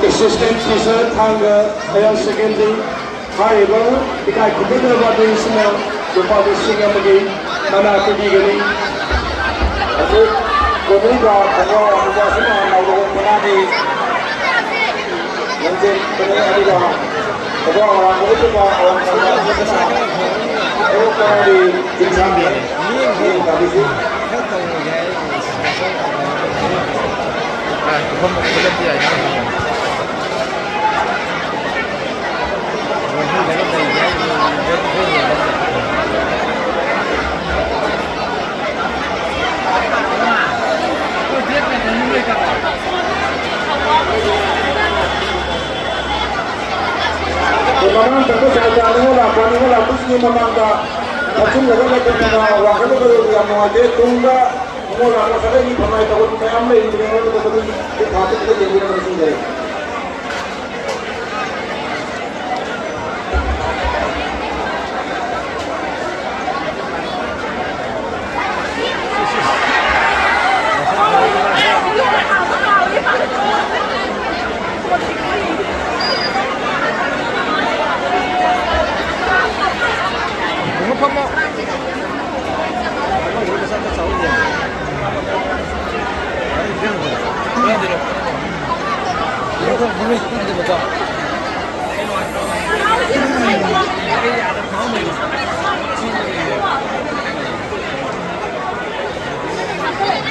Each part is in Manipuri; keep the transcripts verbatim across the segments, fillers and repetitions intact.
Assistant Teacher, ꯊꯥꯡꯒ Higher Secondary꯫ ꯍꯥꯏꯔꯤꯕ ꯏꯀꯥꯏ ꯈꯨꯝꯅꯅꯕ ꯑꯗꯨꯁꯤꯅ ꯂꯨꯄꯥ ꯂꯤꯁꯤꯡ ꯑꯃꯒꯤ ꯃꯅꯥ ꯄꯤꯕꯤꯒꯅꯤ꯫ ꯑꯗꯨ ꯀꯣꯅꯨꯡꯒ ꯈꯣꯡꯒ꯭ꯔꯥꯎ ꯑꯃꯨꯕ ꯑꯁꯤꯅ ꯅꯥꯎꯔꯣꯡ ꯃꯅꯥꯒꯤ ꯂꯝꯖꯦꯟ ꯀꯩꯅꯣ ꯑꯗꯨꯒ ꯈꯣꯡꯒ꯭ꯔꯥꯎ ꯑꯔꯥꯡꯕ ꯎꯠꯄ ꯑꯋꯥꯡ ꯊꯪꯕ ꯑꯁꯤꯅ ꯍꯦꯔꯣ ꯄꯥꯎꯒꯤ ꯆꯤꯡꯁꯥꯡꯅꯤ꯫ ꯃꯤꯠꯌꯦꯡ ꯇꯥꯕꯤꯁꯤ꯫ ꯃꯃꯥꯡ ꯆꯠꯄ ꯁꯥꯏꯠꯇ ꯅꯤꯉꯣꯜ ꯂꯥꯛꯄ, ꯅꯤꯉꯣꯜ ꯂꯥꯛꯄꯁꯤꯒꯤ ꯃꯃꯥꯡꯗ ꯊꯛꯆꯤꯜꯂꯒ ꯂꯩꯕꯅꯤꯅ ꯋꯥꯡꯈꯠꯂꯒ ꯌꯥꯝ ꯅꯨꯡꯉꯥꯏꯇꯦ꯫ ꯇꯨꯡꯗ ꯅꯤꯉꯣꯜ ꯂꯥꯛꯄ ꯁꯥꯒꯩꯒꯤ ꯐꯝꯅꯥꯏ ꯇꯧꯕ ꯃꯌꯥꯝ ꯂꯩꯔꯤꯕꯅꯤ, ꯃꯣꯏꯗ ꯇꯧꯕꯗꯤ ꯈꯨꯠ ꯊꯥ ꯈꯨꯠꯇ ꯌꯦꯡꯕꯤꯔꯝꯕ ꯅꯤꯡꯁꯤꯡꯖꯔꯤ꯫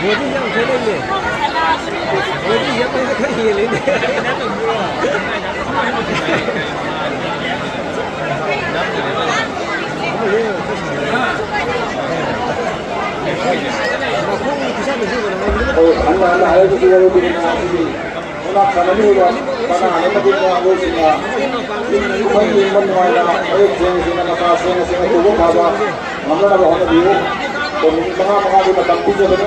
ꯕꯣꯗꯤ ꯌꯥꯝ ꯈꯦꯠꯅꯩꯅꯦ꯫ ꯕꯣꯗꯤ ꯌꯥꯝ ꯈꯔ ꯍꯦꯜꯂꯤꯅꯦ꯫ ꯃꯈꯣꯡ ꯈꯨꯠꯁꯥ ꯅꯨꯡꯁꯤꯕꯅ ꯍꯥꯏꯕꯗꯤ ꯑꯣ, ꯑꯩꯅ ꯍꯥꯟꯅ ꯍꯥꯏꯔꯛꯄꯁꯨ ꯌꯥꯎꯔꯛꯄꯅꯤꯅ ꯑꯗꯨꯗꯤ ꯃꯨꯛꯅꯥ ꯁꯥꯟꯅꯃꯤꯟꯅꯕ ꯀꯅꯥꯅꯣ ꯃꯗꯨ ꯑꯉꯥꯡꯈꯩꯁꯤꯡꯅ ꯃꯩ ꯌꯦꯡꯕ ꯅꯨꯡꯉꯥꯏꯅ ꯃꯌꯦꯛ ꯁꯦꯡꯅ ꯁꯦꯡꯅ ꯃꯁꯥ ꯁꯦꯡꯅ ꯁꯦꯡꯅ ꯇꯧꯕ ꯐꯕ ꯉꯝꯅꯅꯕ ꯍꯣꯠꯅꯕꯤꯌꯨ꯫ ꯇꯣ ꯃꯤꯅꯤꯠ ꯃꯉꯥ ꯃꯉꯥꯒꯤ ꯃꯇꯝ ꯄꯤꯖꯕꯅꯤ꯫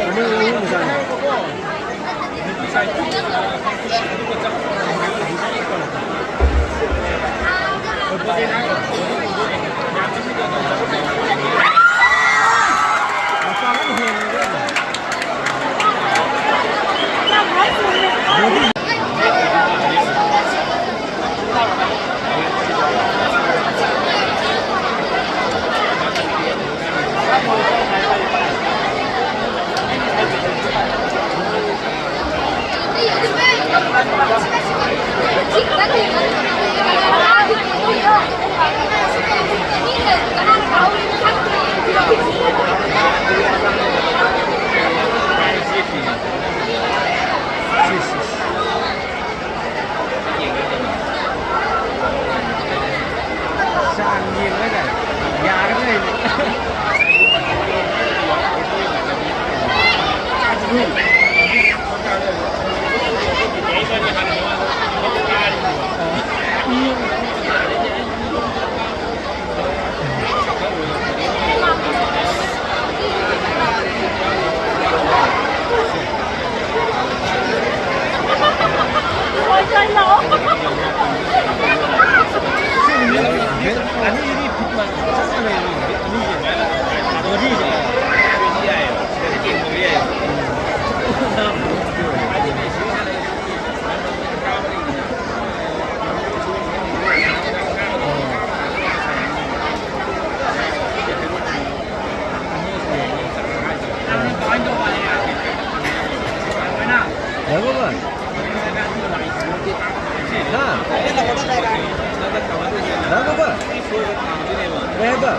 ꯀꯩ ꯍꯥꯏꯕ?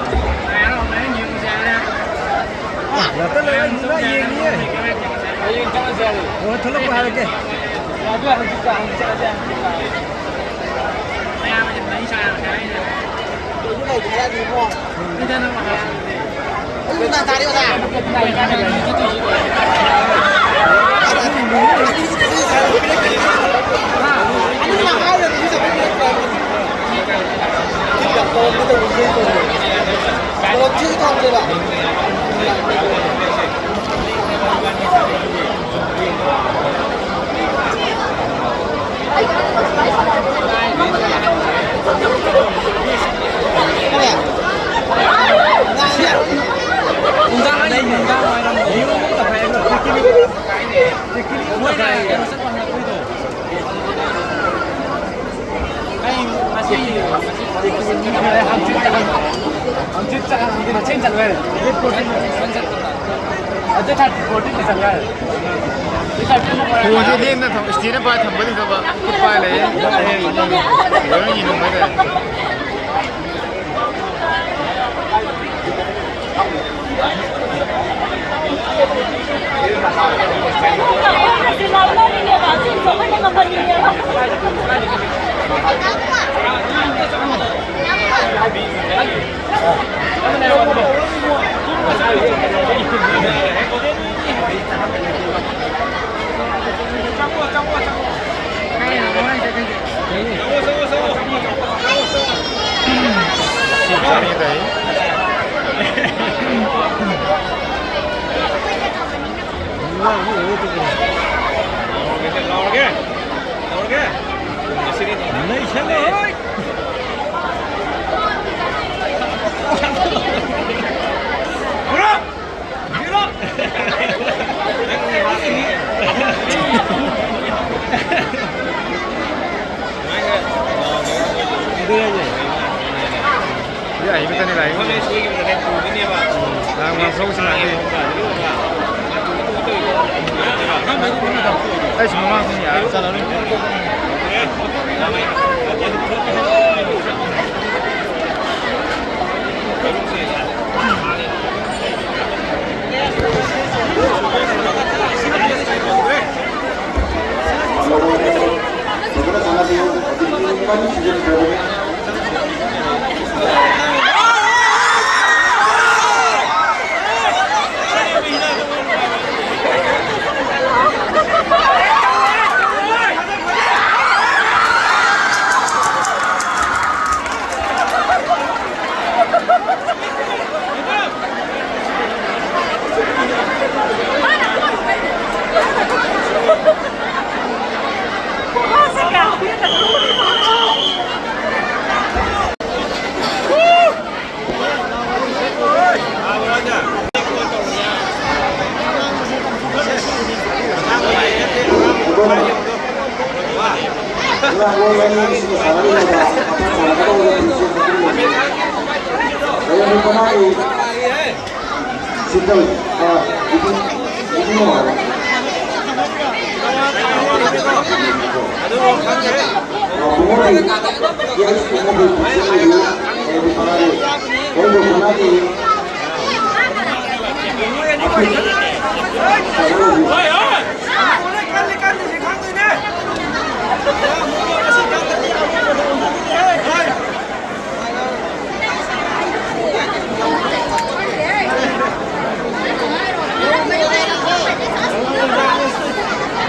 ꯉꯥꯛꯇ ꯂꯩꯔ ꯅꯨꯡꯉꯥꯏ ꯌꯦꯡꯉꯤꯌꯦ꯫ ꯍꯣꯏ, ꯊꯣꯛꯂꯛꯄ ꯍꯥꯏꯔꯛꯀꯦ꯫ ꯅꯨꯡꯗꯥꯡ ꯍꯥꯏꯁꯦ ꯅꯨꯡꯗꯥꯡ ꯋꯥꯏꯔꯝ ꯃꯣꯏꯅ ꯀꯩꯅꯣ ꯆꯠꯄ ꯍꯜꯂꯛꯄꯩꯗꯣ꯫ ꯑꯩ ꯉꯁꯤ ꯍꯪꯆꯤꯠ ꯆꯠꯂꯣꯏꯔꯦ꯫ ꯑꯗꯨ ꯊꯥꯔꯇꯤ ꯐꯣꯔꯇꯤ ꯆꯠꯂꯣꯏꯔꯦ꯫ ꯐꯣꯟꯁꯦ ꯂꯦꯡꯅ ꯊꯝ-, stand ꯄꯥꯏ ꯊꯝꯕꯗꯤ ꯐꯕ꯫ ꯈꯨꯠ ꯄꯥꯏ ꯂꯩꯌꯦ꯫ ꯂꯣꯏꯅ ꯌꯦꯡꯉꯝꯕ ꯍꯥꯏꯇꯥꯔꯦ꯫ ꯑꯗꯨ ꯍꯥꯏꯁꯦ꯫ ꯌꯥꯏ, ꯃꯊꯪꯗꯤ ꯂꯥꯛꯏ꯫ ꯂꯥꯡ ꯃꯥꯡ ꯊꯣꯛꯁꯤ ꯂꯥꯛꯏ꯫ ꯑꯩꯁꯨ ꯃꯃꯥꯡ ꯀꯨꯝ ꯌꯥꯔ ꯆꯠꯂꯔꯣꯏ꯫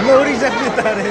ꯂꯧꯔꯤ ꯆꯠꯄꯤ ꯇꯥꯔꯦ꯫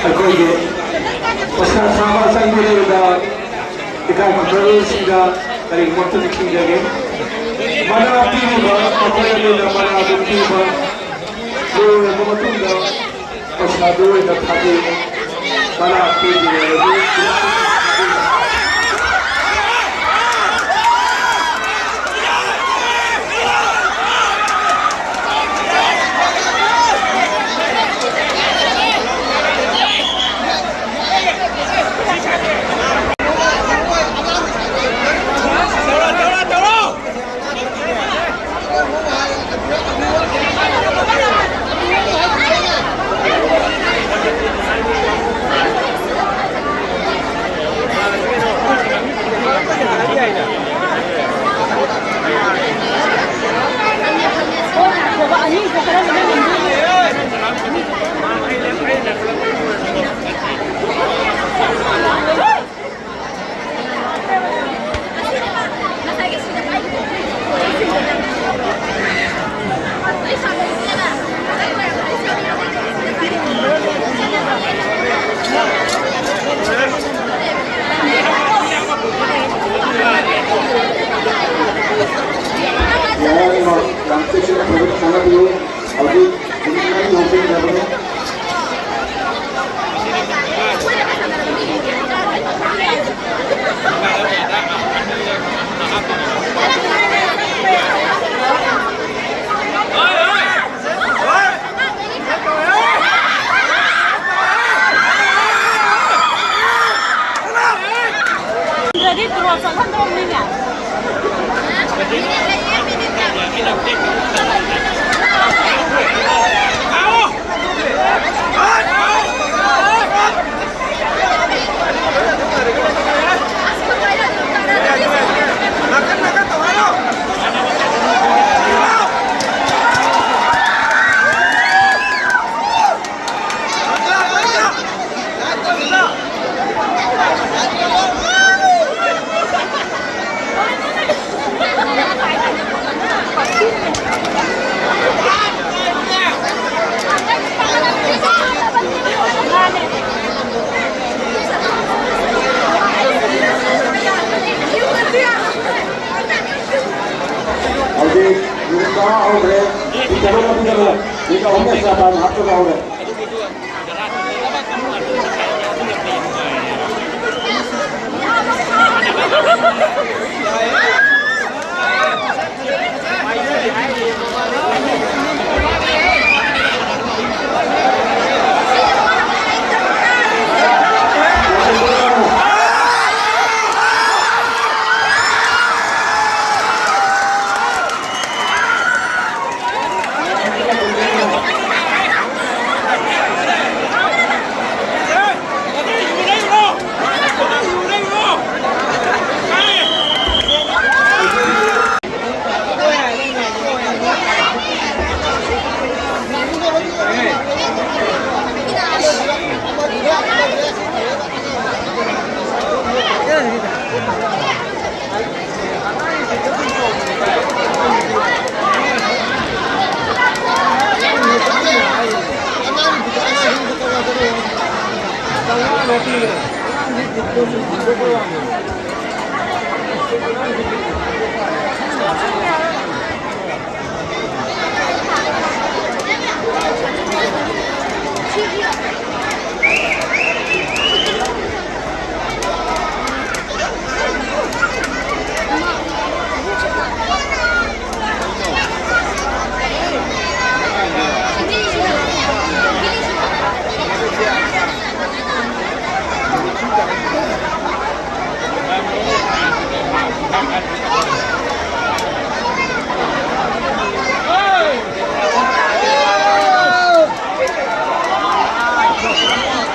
ꯑꯩꯈꯣꯏꯒꯤ ꯄꯩꯁꯥ ꯁꯥꯕ ꯆꯪꯕꯤꯔꯤꯕ ꯏꯀꯥꯏ ꯈꯨꯝꯅꯕꯁꯤꯡꯗ ꯀꯔꯤꯒꯨꯝꯕ ꯑꯝꯇ ꯅꯤꯡꯁꯤꯡꯖꯒꯦ꯫ ꯃꯅꯥ ꯄꯤꯔꯤꯕ ꯃꯈꯣꯏ ꯑꯅꯤꯅ ꯃꯅꯥ ꯑꯗꯨ ꯄꯤꯕ ꯂꯣꯏꯔꯕ ꯃꯇꯨꯡꯗ ꯄꯩꯁꯥꯗꯨ ꯑꯣꯏꯅ ꯊꯥꯕꯤꯌꯨ꯫ ꯃꯅꯥ ꯄꯤꯗ꯭ꯔꯤꯉꯩꯗꯗꯤ ꯃꯌꯥꯝꯅ ꯌꯥꯝ ꯆꯦꯛꯁꯤꯟꯅ ꯐꯖꯅ ꯁꯥꯟꯅꯕꯤꯌꯨ꯫ ꯍꯧꯖꯤꯛ ꯃꯤꯅꯤꯠ ꯃꯔꯤ ꯍꯧꯖꯤꯟꯈ꯭ꯔꯕꯅꯤ꯫ ꯅꯠꯇ꯭ꯔꯗꯤ ꯇꯣꯂꯣꯞ ꯆꯠꯍꯟꯗꯧꯔꯕꯅꯤꯅꯦ꯫ ꯁꯤꯒ ꯑꯍꯨꯝ ꯑꯦꯛꯁꯇ꯭ꯔꯥ ꯇꯥꯏꯝ ꯍꯥꯞꯇꯅ ꯍꯧꯔꯦ꯫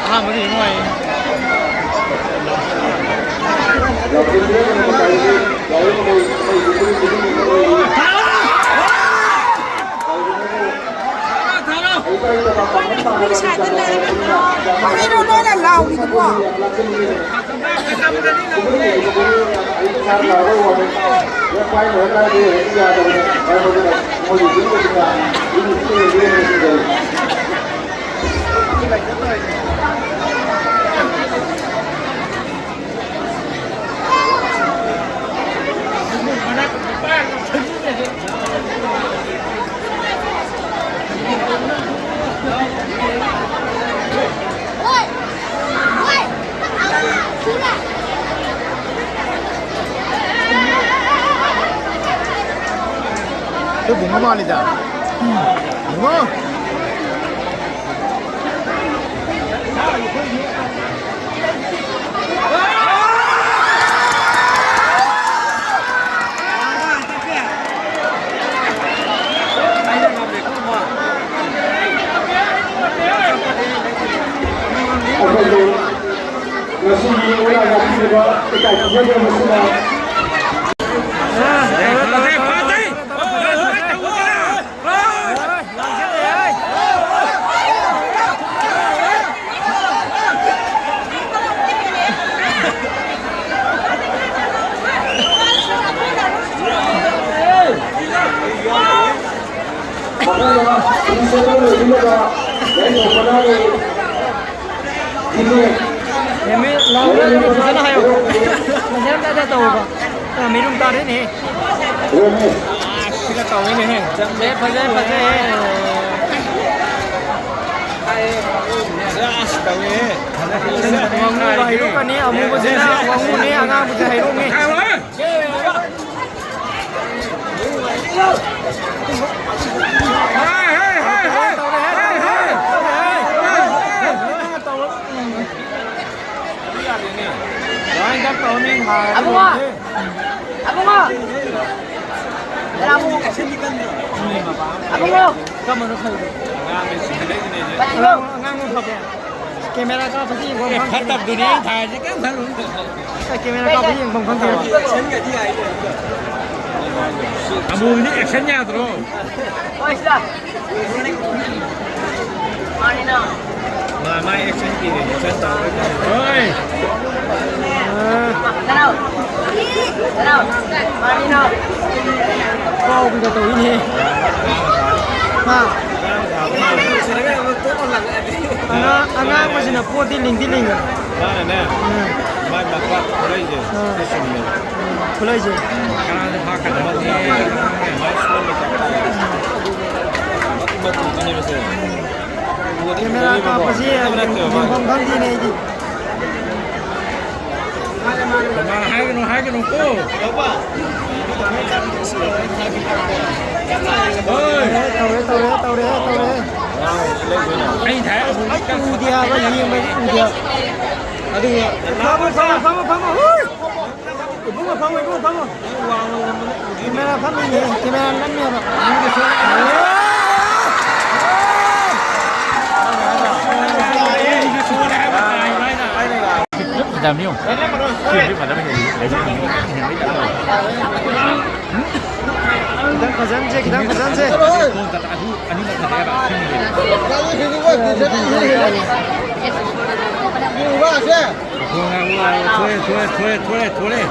ꯑꯍꯥꯟꯕꯗꯤ ꯅꯨꯡꯉꯥꯏꯌꯦ꯫ ꯀꯩꯅꯣ ꯅꯣꯏꯅ ꯂꯥꯎꯔꯤꯗꯨꯕꯣ? ꯕꯨꯡꯉꯣ ꯃꯥꯜꯂꯤꯗ꯫ ꯕꯨꯡꯉꯣ꯫ ꯑꯩꯈꯣꯏꯒꯤ ꯉꯁꯤꯒꯤ ꯑꯣꯏꯅ ꯉꯥꯛꯄꯤꯔꯤꯕ ꯏꯀꯥꯏ ꯈꯨꯝꯅꯗꯕ ꯑꯁꯤꯅ ꯃꯈꯣꯏꯅ ꯄ꯭ꯔꯤꯟꯁꯤꯄꯜ ꯑꯣꯏꯕꯤꯅꯕ ꯌꯥꯏꯐ ꯄꯊꯥꯕꯤ ꯐꯤꯖꯦ ꯅꯦꯃꯤ, ꯂꯥꯎꯔꯒ ꯐꯖꯅ ꯍꯥꯏꯌꯣ꯫ ꯐꯖꯅ ꯇꯧꯕ꯫ ꯑ, ꯃꯤꯔꯨꯝ ꯇꯥꯔꯦꯅꯦ꯫ ꯔꯣꯃꯦꯁ꯫ ꯁꯤꯒ ꯇꯧꯔꯦꯅꯦꯍꯦ꯫ ꯐꯖꯩ, ꯐꯖꯩ, ꯐꯖꯩ꯫ ꯑꯁ, ꯇꯧꯔꯦꯍꯦ꯫ ꯋꯥꯉꯨꯕ ꯍꯩꯔꯨꯛꯀꯅꯤ, ꯑꯃꯨꯕꯁꯤꯅ ꯋꯥꯉꯨꯅꯤ, ꯑꯉꯥꯡꯕꯁꯤꯅ ꯍꯩꯔꯨꯛꯅꯤ꯫ ꯑꯕꯨꯡꯉꯣ! ꯑꯕꯨꯡꯉꯣ! ꯀꯅꯥ ꯑꯕꯨꯡꯉꯣ? ꯑꯕꯨꯡꯉꯣ! ꯀꯔꯤꯅꯣ? ꯑꯉꯥꯡ ꯑꯃ ꯐꯕ꯭ꯔꯣ? ꯀꯦꯃꯦꯔꯥ ꯀꯥꯞꯄꯁꯤ ꯌꯦꯡꯐꯝ ꯑꯦ, ꯈꯪꯗꯦꯅꯦ꯫ ꯐꯠꯇꯕꯗꯨꯅꯦ ꯑꯩꯅ ꯊꯥꯏꯁꯦ, ꯀꯩꯝ ꯈꯜꯂꯨꯅꯨ꯫ ꯑꯦ, ꯀꯦꯃꯦꯔꯥ ꯀꯥꯞꯄꯁꯤ ꯌꯦꯡꯐꯝ ꯈꯪꯗꯦ꯫ ꯑꯃꯨꯕꯗꯤ ꯑꯦꯛꯁꯟ ꯌꯥꯗ꯭ꯔꯣ? ꯍꯣꯏ, ꯁꯤꯗ꯫ ꯃꯥꯅꯤꯅ꯫ ꯃꯥ, ꯃꯥ ꯑꯦꯛꯁꯟ ꯄꯤꯔꯦ, ꯑꯦꯛꯁꯟ ꯇꯧꯔꯦ꯫ ꯍꯣꯏ꯫ ꯅꯅꯥꯎ꯫ ꯅꯅꯥꯎ꯫ ꯃꯥꯅꯤꯅ꯫ ꯀꯥꯎꯕꯤꯒ ꯇꯧꯏꯅꯦ꯫ ꯍꯥ? ꯑꯉꯥꯡ, ꯑꯉꯥꯡꯕꯁꯤꯅ ꯄꯣꯠꯇꯤ ꯂꯤꯡꯗꯤ ꯂꯤꯡꯉꯦ꯫ ꯃꯥꯅꯅꯦ, ꯎꯝ꯫ ꯃꯥꯏ ꯃꯄꯥ ꯈꯨꯠꯂꯩꯁꯦ, ꯑꯥ꯫ ꯁꯤ ꯆꯨꯝꯃꯦ꯫ ꯎꯝ, ꯈꯨꯠꯂꯩꯁꯦ꯫ ꯀꯅꯥꯗ ꯐꯥꯛꯀꯗꯕ? ꯃꯥꯏ ꯁꯣꯟꯕ ꯇꯥꯏꯞꯇ꯫ ꯃꯇꯨ ꯃꯇꯨꯗꯨꯅꯦꯕꯁꯦ꯫ ꯀꯦꯃꯦꯔꯥ ꯀꯥꯞꯄꯁꯤ ꯌꯦꯡꯐꯝ ꯈꯪꯗꯦꯅꯦ ꯑꯩꯗꯤ꯫ ꯀꯅꯥ ꯍꯥꯏꯒꯅꯨ, ꯍꯥꯏꯒꯅꯨ ꯀꯣ꯫ ꯍꯣꯏ꯫ ꯇꯧꯔꯦ, ꯇꯧꯔꯦ, ꯇꯧꯔꯦ, ꯇꯧꯔꯦ꯫ ꯑꯩ ꯊꯥꯏ꯫ ꯑꯩ ꯎꯗꯦ ꯍꯥꯏꯕ, ꯌꯦꯡꯕꯗꯤ ꯎꯗꯦ ꯍꯥꯏꯕ꯫ ꯑꯗꯨꯒ ꯐꯝꯃꯣ, ꯐꯝꯃꯣ, ꯐꯝꯃꯣ, ꯐꯝꯃꯣ꯫ ꯍꯣꯏ꯫ ꯏꯕꯨꯡꯉꯣ, ꯐꯝꯃꯣ, ꯏꯕꯨꯡꯉꯣ, ꯐꯝꯃꯣ꯫ ꯀꯦꯃꯦꯔꯥ ꯐꯝꯃꯤꯅꯦ, ꯀꯦꯃꯦꯔꯥ ꯅꯝꯃꯦꯕ꯫ ꯐꯖꯕꯅꯤ ꯌꯦꯡꯉꯨ꯫ ꯐꯤꯂꯝꯗꯤ ꯐꯖꯅ ꯍꯦꯜꯂꯤ꯫ ꯈꯤꯇꯪ ꯐꯖꯍꯟꯁꯦ, ꯈꯤꯇꯪ ꯐꯖꯍꯟꯁꯦ꯫ ꯑꯗꯨ ꯑꯅꯤꯃꯛ ꯐꯖꯩꯑꯕ꯫ ꯊꯣꯛꯑꯦ, ꯊꯣꯛꯑꯦ, ꯊꯣꯛꯑꯦ, ꯊꯣꯛꯑꯦ, ꯊꯣꯛꯑꯦ꯫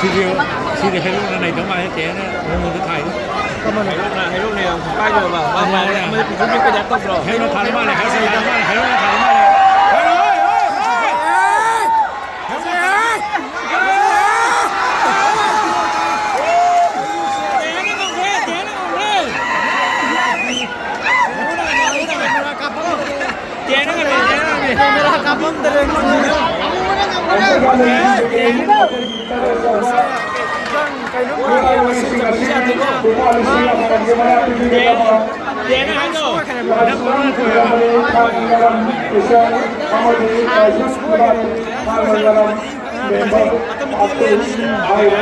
ꯁꯤꯗꯤ, ꯁꯤꯗꯤ ꯍꯦꯔꯣꯅ ꯅꯩꯗꯧ ꯃꯥꯜꯂꯦ, ꯇꯦꯅ ꯃꯑꯣꯡꯗ ꯊꯥꯏꯗꯣ꯫ ꯀꯃꯥꯏꯅ? ꯍꯦꯔꯣꯅ, ꯍꯦꯔꯣꯅ ꯌꯥꯝ ꯄꯥꯏꯗꯕ ꯃꯥꯜꯂꯦ꯫ ꯑꯃꯗꯤ ꯄꯤꯊꯣꯛꯄꯤ ꯀꯩꯗꯥꯛ ꯇꯧꯗ꯭ꯔꯣ? ꯍꯦꯔꯣꯅ ꯊꯥꯔꯤ ꯃꯥꯜꯂꯦ, ꯍꯦꯔꯣꯅ ꯊꯥꯔꯤ ꯃꯥꯜꯂꯦ, ꯍꯦꯔꯣꯅ ꯊꯥꯔꯤ ꯃꯥꯜꯂꯦ꯫ Hero, hero,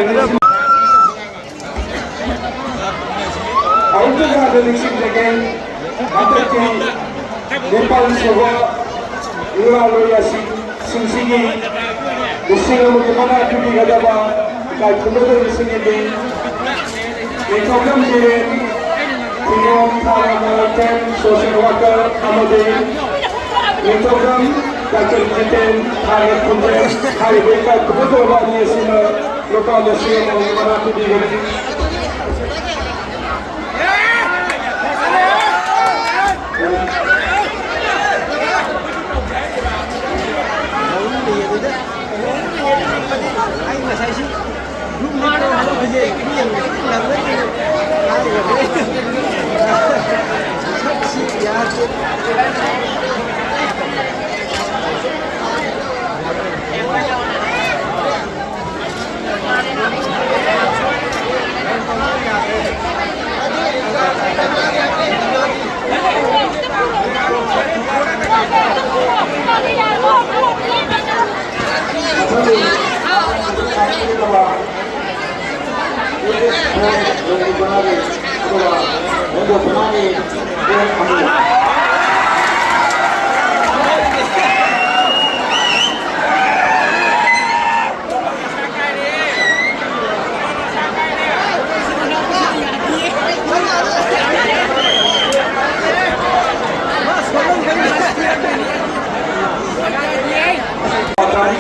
hero! ꯑꯃꯨꯛꯇꯪꯒ ꯅꯤꯡꯁꯤꯡꯖꯒꯦ, ꯍꯟꯗꯛꯀꯤ ꯅꯤꯄꯥꯜ ꯁꯨꯕ ꯂꯨꯔꯥꯂꯣꯏ ꯑꯁꯤ ꯁꯤꯡꯁꯤꯒꯤ ꯂꯤꯁꯤꯡ ꯑꯃꯒꯤ ꯃꯅꯥ ꯄꯤꯕꯤꯒꯗꯕ ꯏꯀꯥꯏ ꯈꯨꯝꯅꯗꯕꯁꯤꯡꯒꯤ ꯃꯤꯡ, ꯅꯤꯡꯊꯧꯖꯝ ꯕꯤꯔꯦꯟ, ꯊꯤꯒꯣꯝ ꯊꯥꯔꯕ ꯇꯦꯟ ꯁꯣꯁꯦꯜ ꯋꯥꯀꯔ ꯑꯃꯗꯤ ꯅꯤꯡꯊꯧꯖꯝ ꯗꯥꯛꯇꯔ ꯖꯤꯇꯦꯟ ꯊꯥꯒꯠ ꯈꯣꯟꯖꯦꯜ ꯍꯥꯏꯔꯤꯕ ꯏꯀꯥꯏ ꯈꯨꯝꯅꯗꯕ ꯑꯅꯤ ꯑꯁꯤꯅ ꯂꯨꯄꯥ ꯂꯤꯁꯤꯡ ꯑꯃꯒꯤ ꯃꯅꯥ ꯄꯤꯕꯤꯒꯅꯤ꯫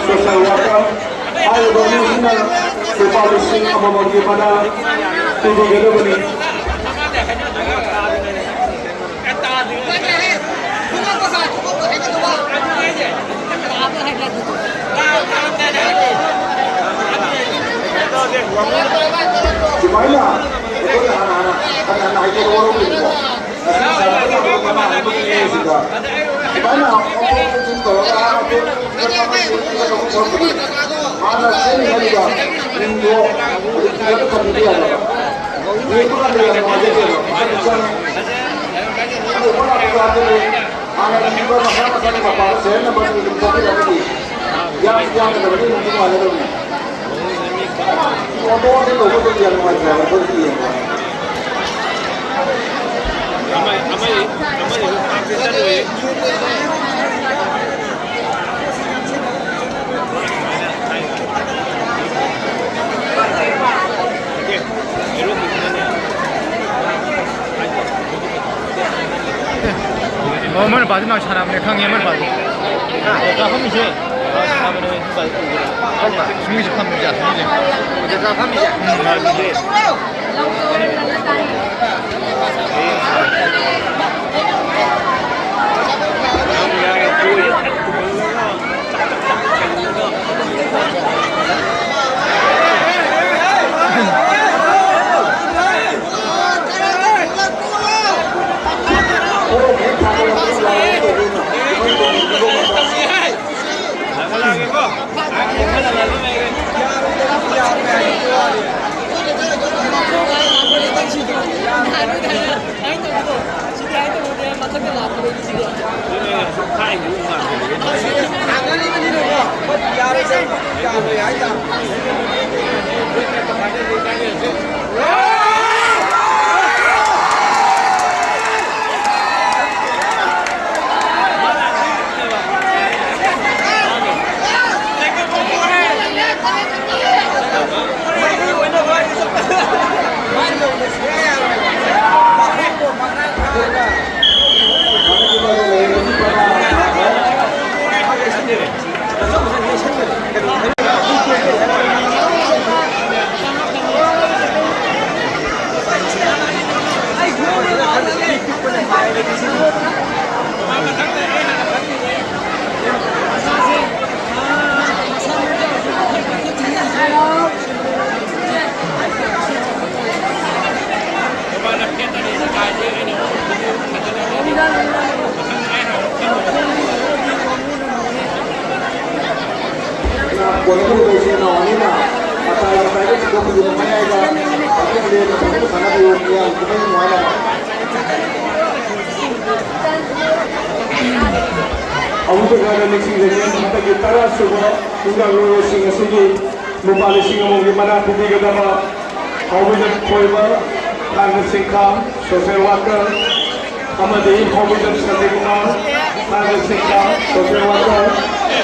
Social worker ꯍꯥꯏꯔꯤꯕ ꯃꯤꯁꯤꯅ ꯂꯨꯄꯥ ꯂꯤꯁꯤꯡ ꯑꯃꯃꯝꯒꯤ ꯃꯅꯥ ꯄꯤꯕꯤꯒꯗꯕꯅꯤ꯫ ꯁꯨꯃꯥꯏꯅ ꯑꯩꯈꯣꯏꯅ ꯍꯥꯟꯅ ꯍꯥꯟꯅ ꯍꯥꯟꯅ ꯍꯥꯟꯅ ꯍꯥꯏꯖꯕ ꯋꯥꯔꯧꯕꯤꯕꯀꯣ꯫ ꯁꯨꯃꯥꯏꯅ ꯑꯣꯟꯊꯣꯛ ꯑꯣꯟꯁꯤꯟ ꯇꯧꯔꯒ ꯑꯥ ꯑꯇꯣꯞꯄ ꯍꯥꯟꯅ ꯁꯦꯝꯃꯤꯉꯩꯗꯨꯗ ꯃꯤꯡꯗꯣ ꯍꯧꯖꯤꯛꯇꯤ ꯊꯝꯕꯤꯕ ꯌꯥꯗꯕ꯫ ꯌꯦꯡꯕ ꯀꯥꯟꯗ ꯌꯥꯝ ꯅꯨꯡꯉꯥꯏꯖꯗꯦꯕ꯫ ꯃꯈꯜ ꯆꯪꯉꯦ꯫ ꯑꯗꯨ ꯑꯣꯟꯂꯥꯛꯄ ꯀꯥꯟꯗꯗꯤ ꯍꯥꯟꯅ ꯏꯕ ꯃꯁꯥ ꯃꯁꯥꯒꯤ ꯃꯄꯥꯗ ꯁꯦꯝꯅꯕ ꯑꯗꯨ ꯑꯗꯨꯝ ꯊꯣꯛꯄꯤꯔꯒꯗꯤ ꯌꯥꯝ ꯌꯥꯝꯅ ꯇꯧꯔꯗꯤ ꯅꯨꯡꯗꯤ ꯅꯨꯡꯉꯥꯏꯒꯗꯕꯅꯤ꯫ ꯑꯣꯟꯊꯣꯛ ꯑꯣꯟꯊꯣꯛ ꯇꯧꯕꯗꯗꯤ ꯌꯥꯝ ꯅꯨꯡꯉꯥꯏꯇꯦ ꯍꯥꯏꯕ ꯑꯩꯈꯣꯏꯒꯤ ꯌꯦꯡꯕ꯫ ꯑꯣ, ꯃꯣꯏꯅ ꯄꯥꯁꯤ ꯅꯍꯥꯟ ꯁꯥꯟꯅꯕꯅꯦ, ꯈꯪꯉꯦ ꯃꯣꯏꯅ ꯄꯥꯁꯤ꯫ ꯀꯥꯐꯝꯁꯦ ꯁꯥꯟꯅꯕꯅꯦ꯫ ꯁꯨꯃꯤꯁꯨ ꯐꯝꯃꯤꯁꯦ, ꯁꯨꯃꯤꯁꯦ꯫ ꯎꯝ, ꯃꯥꯅꯦ꯫ ꯀꯣꯟꯅꯊꯪꯗ ꯏꯆꯤꯜ ꯏꯅꯥꯎ ꯑꯅꯤꯅ ꯃꯇꯥꯏ ꯃꯇꯥꯏꯗ ꯊꯤꯟꯗꯣꯛꯄꯤꯗꯨꯅ ꯃꯌꯥꯏꯗ ꯄꯥꯡꯊꯣꯛꯂꯦ꯫ ꯃꯇꯝꯗꯨꯗ ꯁꯥꯟꯅꯕꯤꯌꯨ꯫ ꯃꯤꯌꯥꯝ ꯀꯨꯝꯍꯩ ꯅꯨꯡꯉꯥꯏꯅ ꯑꯃꯨꯛꯇ ꯉꯥꯏꯅ ꯅꯤꯡꯁꯤꯡꯖꯒꯦ꯫ ꯍꯟꯗꯛꯀꯤ ꯇꯔꯥ ꯁꯨꯕ ꯄꯨꯡꯖꯥ ꯂꯣꯏꯔꯣꯏꯁꯤꯡ ꯑꯁꯤꯒꯤ ꯂꯨꯄꯥ ꯂꯤꯁꯤꯡ ꯑꯃꯒꯤ ꯃꯅꯥ ꯄꯤꯕꯤꯒꯗꯕ ꯍꯥꯎꯕꯤꯗ ꯊꯣꯏꯕ, ꯊꯥꯡꯒ ꯁꯤꯡꯈꯥ, ꯁꯣꯁꯦꯜ ꯋꯥꯀꯔ, ꯑꯃꯗꯤ ꯍꯣꯃꯤꯗꯝ ꯁꯟꯗꯤꯀꯨꯃꯥꯔ, ꯅꯥꯒ ꯁꯤꯡꯍ, ꯁꯣꯁꯦꯜ ꯋꯥꯀꯔ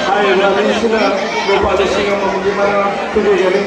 ꯍꯥꯏꯔꯤꯕ ꯑꯅꯤꯁꯤꯅ ꯂꯨꯄꯥ ꯂꯤꯁꯤꯡ ꯑꯃꯃꯝꯒꯤ ꯃꯅꯥ ꯄꯤꯕꯤꯒꯅꯤ꯫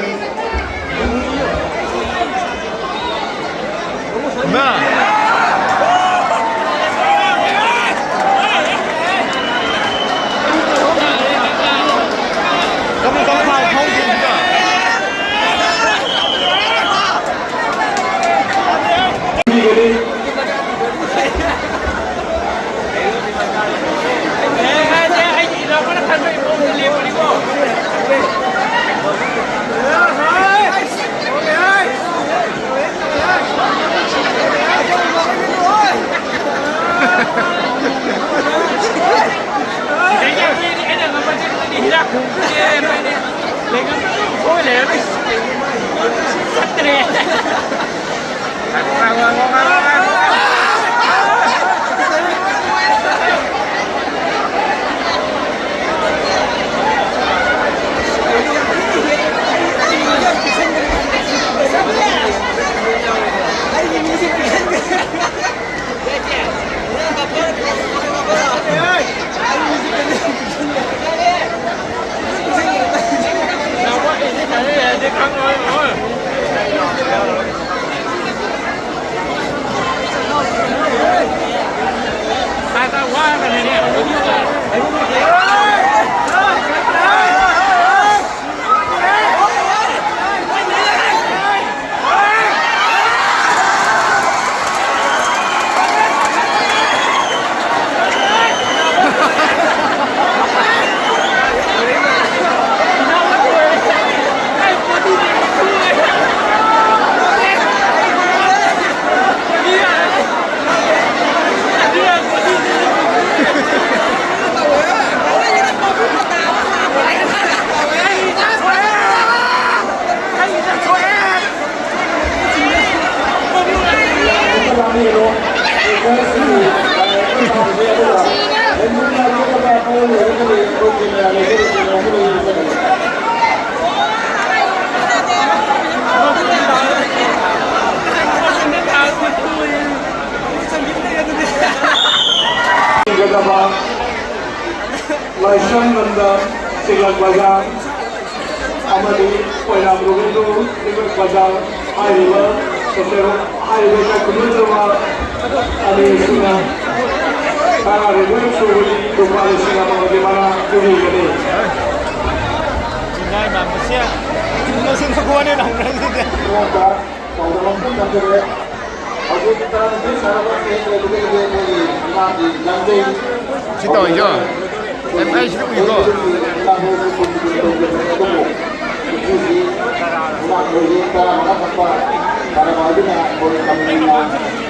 ꯂꯥꯏꯁ꯭ꯔꯝ ꯂꯝꯗꯝ, ꯆꯤꯡꯂꯛ ꯕꯖꯥꯔ ꯑꯃꯗꯤ ꯑꯣꯏꯅꯥꯝ ꯔꯣꯕꯤꯟꯗ꯭ꯔꯣ ꯆꯤꯡꯂꯛ ꯕꯖꯥꯔ ꯍꯥꯏꯔꯤꯕ ꯁꯣꯁꯦꯜ ꯍꯥꯏꯔꯤꯕ ꯏꯀꯥꯏ ꯈꯨꯝꯅꯖꯕ ꯑꯅꯤꯁꯤꯅ ꯇꯔꯥꯅꯤꯊꯣꯏ ꯁꯨꯕꯒꯤ ꯂꯨꯄꯥ ꯂꯤꯁꯤꯡ ꯑꯃꯒꯤ ꯃꯅꯥ ꯄꯤꯕꯤꯒꯅꯤ꯫ ꯆꯤꯡꯅꯥꯏ ꯃꯥꯟꯕꯁꯦ ꯆꯨꯝꯅꯁꯨ ꯅꯈꯣꯟꯅꯦ ꯅꯪ ꯈꯪꯗꯦ꯫ ꯃꯉꯣꯟꯗ ꯄꯥꯎꯗꯝ ꯑꯃꯈꯛ ꯊꯝꯖꯒꯦ꯫ ꯍꯧꯖꯤꯛ ꯇꯔꯥꯅꯤꯊꯣꯏ ꯁꯥꯔꯕ ꯁꯦꯟ ꯂꯩꯕꯗꯒꯤꯗꯤ ꯑꯩꯈꯣꯏꯒꯤ ꯏꯃꯥꯒꯤ ꯂꯝꯖꯩ ꯁꯤ ꯇꯧꯔꯤꯁꯦ ꯑꯦꯝ ꯑꯥꯏ ꯁꯤꯗ ꯎꯏꯀꯣ꯫ ꯏꯃꯥ ꯍꯣꯏꯁꯨ ꯀꯨꯟ ꯀꯨꯟ ꯇꯧꯖꯕꯅꯤ, ꯑꯗꯨꯕꯨ ꯀꯨꯝꯁꯤꯁꯤ ꯏꯃꯥ ꯍꯣꯏꯁꯤ ꯇꯔꯥꯃꯉꯥ ꯊꯛꯄ ꯁꯥꯔꯕ ꯑꯗꯨꯅ ꯑꯩꯈꯣꯏ ꯀꯝꯄꯅꯤꯅ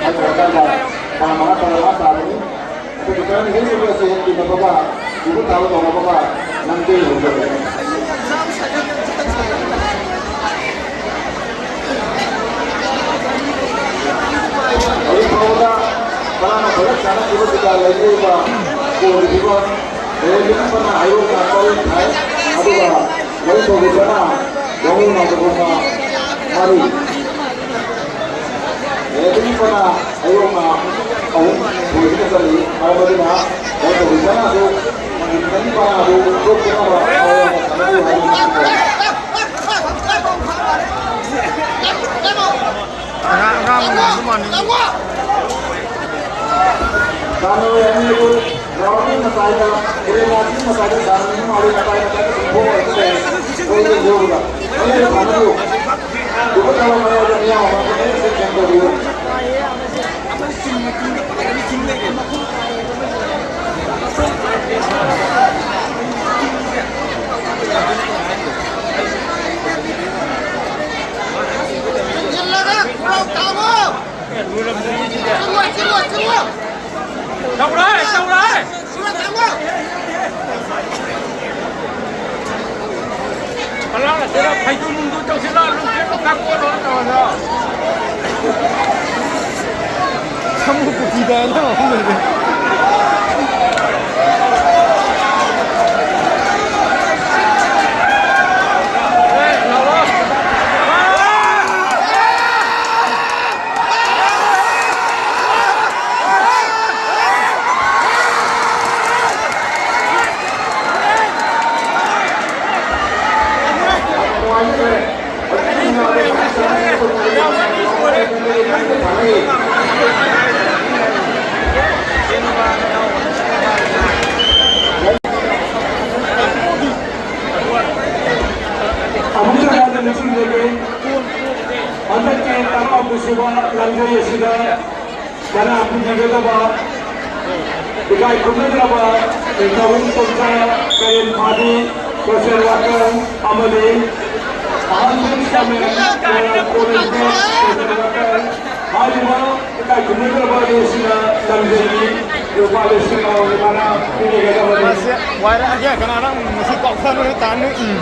ꯍꯥꯏꯊꯔꯀꯥꯟꯗ ꯇꯔꯥꯃꯉꯥ ꯇꯔꯥꯃꯉꯥ ꯇꯥꯕꯅꯤ꯫ ꯑꯗꯨꯒ ꯇꯔꯥꯅꯤꯊꯣꯏ ꯁꯨꯕ ꯁꯦꯟ ꯄꯤꯅꯕꯒ ꯏꯕꯨ ꯊꯥꯕ ꯇꯧꯅꯕꯒ ꯂꯝꯖꯩ ꯍꯧꯖꯕꯅꯤ꯫ ꯍꯧꯖꯤꯛ ꯐꯥꯎꯕꯗ ꯀꯅꯥꯅ ꯐꯖ ꯁꯥꯟꯅꯈꯤꯕ ꯀꯩꯀꯥ ꯂꯩꯕꯤꯔꯤꯕ ꯀꯣꯜꯒꯤ ꯐꯤꯕꯝ, ꯂꯩꯔꯤꯕ ꯐꯅ ꯑꯌꯣꯛꯅ ꯇꯔꯦꯠ ꯊꯥꯏ, ꯑꯗꯨꯒ ꯂꯧꯊꯣꯛꯈꯤꯕꯅ ꯌꯥꯍꯧ ꯉꯝꯗꯕ ꯃꯔꯤ꯫ ꯂꯩꯔꯤꯕ ꯐꯅ ꯑꯌꯣꯛꯅ ꯑꯍꯨꯝ ꯊꯣꯏꯗꯨꯅ ꯆꯠꯂꯤ꯫ ꯃꯔꯝ ꯑꯗꯨꯅ ꯂꯧꯊꯣꯛꯈꯤꯕꯅꯁꯨ ꯈꯤꯇꯪ ꯐꯅ ꯑꯗꯨ ꯇꯣꯛꯇꯅꯕ ꯃꯑꯣꯡꯗ ꯁꯥꯟꯅꯕꯤꯌꯨ ꯍꯥꯏꯕ꯫ ꯑꯉꯥꯡ, ꯑꯉꯥꯡ ꯑꯣꯏꯔꯤꯉꯩꯗ ꯃꯥꯟꯅꯤꯡꯉꯤ꯫ ꯁꯥꯟꯅꯔꯣꯏ ꯑꯅꯤꯗꯨ ꯒ꯭ꯔꯥꯎꯟꯒꯤ ꯃꯇꯥꯏꯗ, ꯑꯦꯔꯦꯅꯥꯒꯤ ꯃꯇꯥꯏꯗ ꯁꯥꯟꯅꯔꯤ, ꯃꯥꯒꯤ ꯃꯇꯥꯏ ꯃꯇꯥꯏꯗ ꯁꯨꯝ ꯊꯣꯛꯑꯒ ꯂꯩꯔꯦ꯫ ꯑꯩꯈꯣꯏꯒꯤ ꯌꯣꯜꯂꯒ ꯑꯅꯤꯗꯨ ꯁꯥꯟꯅꯕꯤꯌꯨ꯫ ꯇꯨꯒꯠꯇꯕ ꯃꯌꯥꯏꯗ ꯃꯤꯌꯥꯝ ꯑꯃ ꯐꯖꯅ ꯁꯦꯡꯗꯣꯛꯄꯤꯌꯨ꯫ ꯇꯧꯔꯦ, ꯇꯧꯔꯦ꯫ ꯑꯉꯥꯡ ꯑꯁꯤꯅ ꯐꯩꯖꯣꯝ ꯅꯨꯡꯖꯣꯝ ꯇꯧꯁꯤꯜꯂ, ꯅꯨꯡꯁꯤꯠ ꯀꯥꯞꯄ ꯇꯧꯔꯒ꯫ ꯁꯃꯨ ꯑꯃꯨꯛꯇ ꯍꯟꯅ ꯅꯤꯡꯁꯤꯡꯖꯒꯦ꯫ ꯍꯟꯗꯛꯀꯤ ꯇꯔꯥꯍꯨꯝꯗꯣꯏ ꯁꯨꯕ ꯂꯝꯖꯩ ꯑꯁꯤꯗ ꯃꯅꯥ ꯄꯤꯕꯤꯒꯗꯕ ꯏꯀꯥꯏ ꯈꯨꯝꯅꯗ꯭ꯔꯕ ꯅꯤꯡꯊꯧ ꯇꯣꯝꯆꯥ ꯀꯔꯦꯟ ꯐꯥꯕꯤ, social worker ꯑꯃꯗꯤ ꯑꯍꯜ ꯁꯥꯃꯦꯟ ꯃꯣꯏꯔꯥꯡ ꯀꯣꯂꯦꯖꯀꯤ social worker꯫ ꯍꯥꯏꯔꯤꯕ ꯏꯀꯥꯏ ꯈꯨꯝꯅꯗ꯭ꯔꯕ ꯑꯅꯤꯁꯤꯅ ꯂꯝꯖꯩꯒꯤ ꯂꯨꯄꯥ ꯂꯤꯁꯤꯡ ꯑꯃꯒꯤ ꯃꯅꯥ ꯄꯤꯕꯤꯒꯗꯕꯅꯤ꯫ ꯃꯁꯤ ꯋꯥꯏꯔꯛꯑꯒꯦ, ꯀꯅꯥꯅ ꯃꯁꯤ ꯀꯥꯎꯊꯔꯣꯏ ꯇꯥꯅꯤ꯫ ꯎꯝ꯫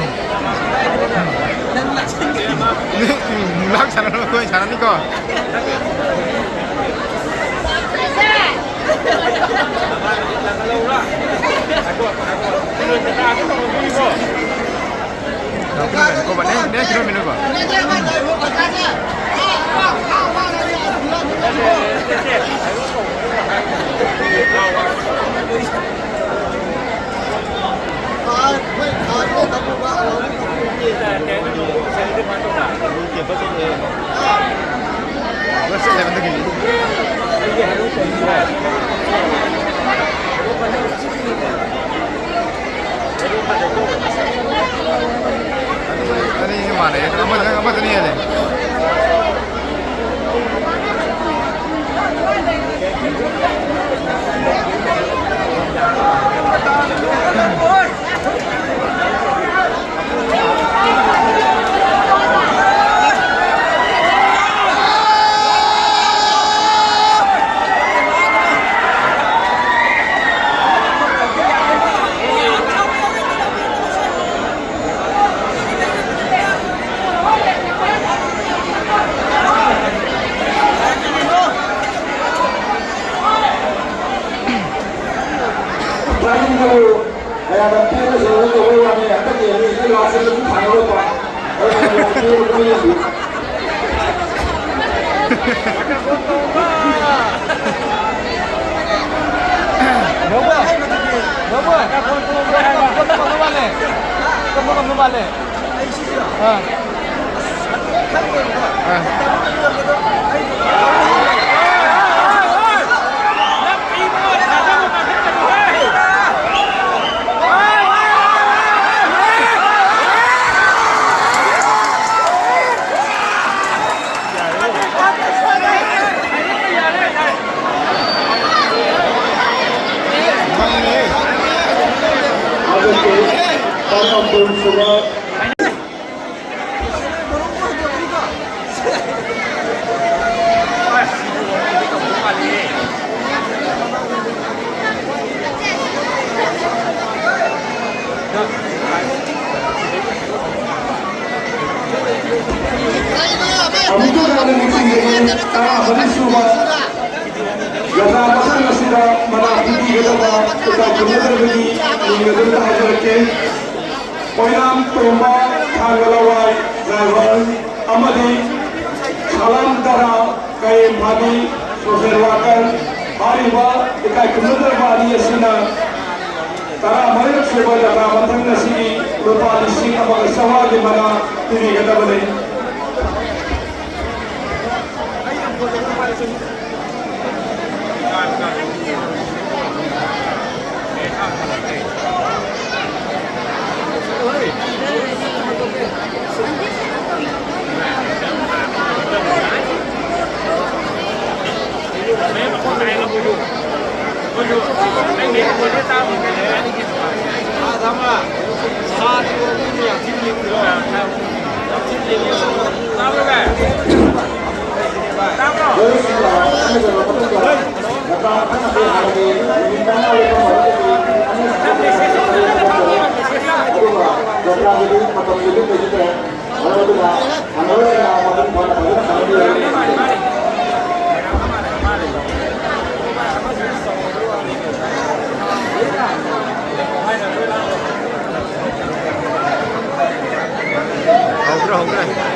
ꯎꯝ, ꯂꯥꯛ ꯁꯥꯟꯅꯔꯣꯏ, ꯑꯩꯈꯣꯏ ꯁꯥꯟꯅꯅꯤꯀꯣ꯫ ꯑꯅꯤ, ꯑꯅꯤ ꯃꯥꯟꯅꯩ꯫ ꯑꯃꯗ, ꯑꯃꯗꯅꯤ ꯍꯦꯜꯂꯦ꯫ ꯑꯃꯨꯛꯇ ꯍꯥꯟꯅ ꯅꯤꯡꯁꯤꯡꯖꯒꯦ, ꯇꯔꯥꯃꯔꯤ ꯁꯨꯕ ꯖꯇ꯭ꯔꯥ ꯃꯊꯪ ꯑꯁꯤꯗ ꯃꯅꯥ ꯄꯤꯕꯤꯒꯗꯕ ꯏꯀꯥꯏ ꯈꯨꯝꯅꯗꯕꯒꯤ ꯃꯤꯡ ꯑꯗꯨꯝꯇ ꯍꯥꯏꯖꯔꯛꯀꯦ꯫ ꯑꯣꯏꯅꯥꯝ ꯇꯣꯝꯕ, ꯊꯥꯡꯒ ꯂꯋꯥꯏ ꯗ꯭ꯔꯥꯏꯚꯔ, ꯑꯃꯗꯤ ꯁꯂꯥꯝ ꯇꯔꯥ, ꯀꯩꯔꯦꯝ ꯐꯥꯕꯤ, ꯁꯣꯁꯦꯜ ꯋꯥꯀꯔ꯫ ꯍꯥꯏꯔꯤꯕ ꯏꯀꯥꯏ ꯈꯨꯝꯅꯗ꯭ꯔꯕ ꯑꯅꯤ ꯑꯁꯤꯅ ꯇꯔꯥꯃꯔꯤꯁꯨꯕ ꯖꯇ꯭ꯔꯥ ꯃꯊꯪ ꯑꯁꯤꯒꯤ ꯂꯨꯄꯥ ꯂꯤꯁꯤꯡ ꯑꯃꯒ ꯆꯥꯝꯃꯉꯥꯒꯤ ꯃꯅꯥ ꯄꯤꯕꯤꯒꯗꯕꯅꯤ꯫ ꯍꯧꯈ꯭ꯔꯦ, ꯍꯧꯈ꯭ꯔꯦ꯫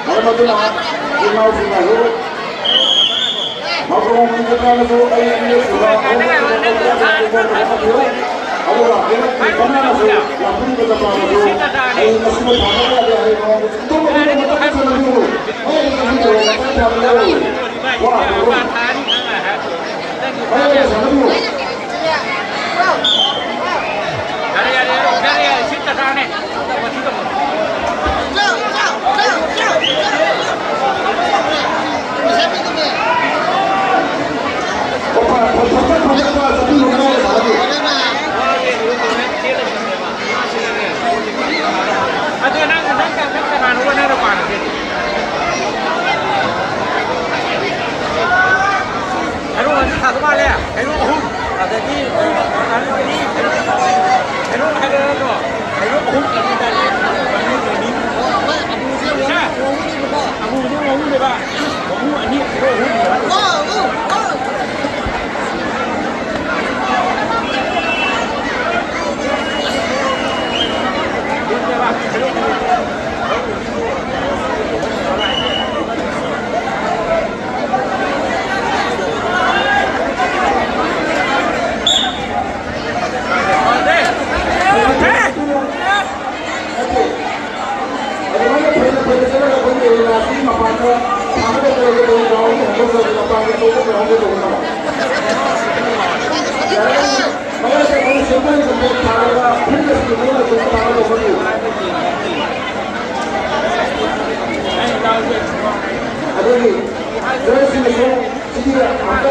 ꯃꯔꯝ ꯑꯗꯨꯅ ꯏꯅꯥꯎꯁꯤꯡꯅꯁꯨ ꯃꯈꯣꯡ ꯅꯤꯡꯊꯤꯅꯁꯨ ꯑꯩ ꯏꯪꯂꯤꯁꯇꯨꯗ ꯑꯗꯨꯒ ꯑꯩꯅ ꯀꯅꯥꯅꯁꯨ ꯂꯥꯛꯄꯤꯕ ꯖꯄꯥꯟꯗꯁꯨ ꯑꯩ ꯃꯁꯤꯃ ꯊꯥꯡꯒꯠꯄ ꯌꯥꯗꯦ ꯍꯥꯏꯕ ꯃꯑꯣꯡꯗ ꯇꯨꯝꯕ ꯈꯨꯗꯤꯡꯃꯛ ꯃꯇꯝ ꯆꯪꯍꯟꯕꯤꯒꯅꯨ꯫ ꯑꯩ ꯉꯁꯤ ꯇꯧꯕ ꯃꯇꯝ ꯊꯥꯡꯒꯠꯂꯔꯣꯏ꯫ ꯋꯥ ꯍꯥꯏꯔꯣ꯫ ꯃꯌꯥꯏꯗ ꯊꯥꯡꯒꯠꯄꯤꯌꯨ꯫ ꯌꯥꯔꯦ, ꯌꯥꯔꯦ, ꯌꯥꯔꯦ, ꯌꯥꯔꯦ, ꯁꯤ ꯇꯇꯥꯅꯦ꯫ ꯑꯗꯣ ꯅꯪ, ꯅꯪ, ꯅꯪ ꯀꯅꯥꯅꯣꯕ ꯅꯪꯅ ꯄꯥꯝꯃꯤꯁꯦ? ꯍꯩꯔꯣꯛ ꯑꯅꯤ ꯊꯥꯗꯧ ꯃꯥꯜꯂꯦ꯫ ꯍꯩꯔꯣꯛ ꯑꯍꯨꯝ꯫ ꯑꯗꯒꯤ, ꯑ, ꯑꯅꯤ, ꯍꯩꯔꯣꯛ ꯍꯥꯏꯕ ꯅꯠꯇ꯭ꯔꯣ? ꯍꯩꯔꯣꯛ ꯑꯍꯨꯝ ꯑꯅꯤ ꯇꯥꯔꯦ꯫ ꯑꯗꯨꯒꯤ ꯗ꯭ꯔꯦꯁꯁꯤꯡꯁꯨ ꯁꯤꯗꯤ ꯑꯝꯇ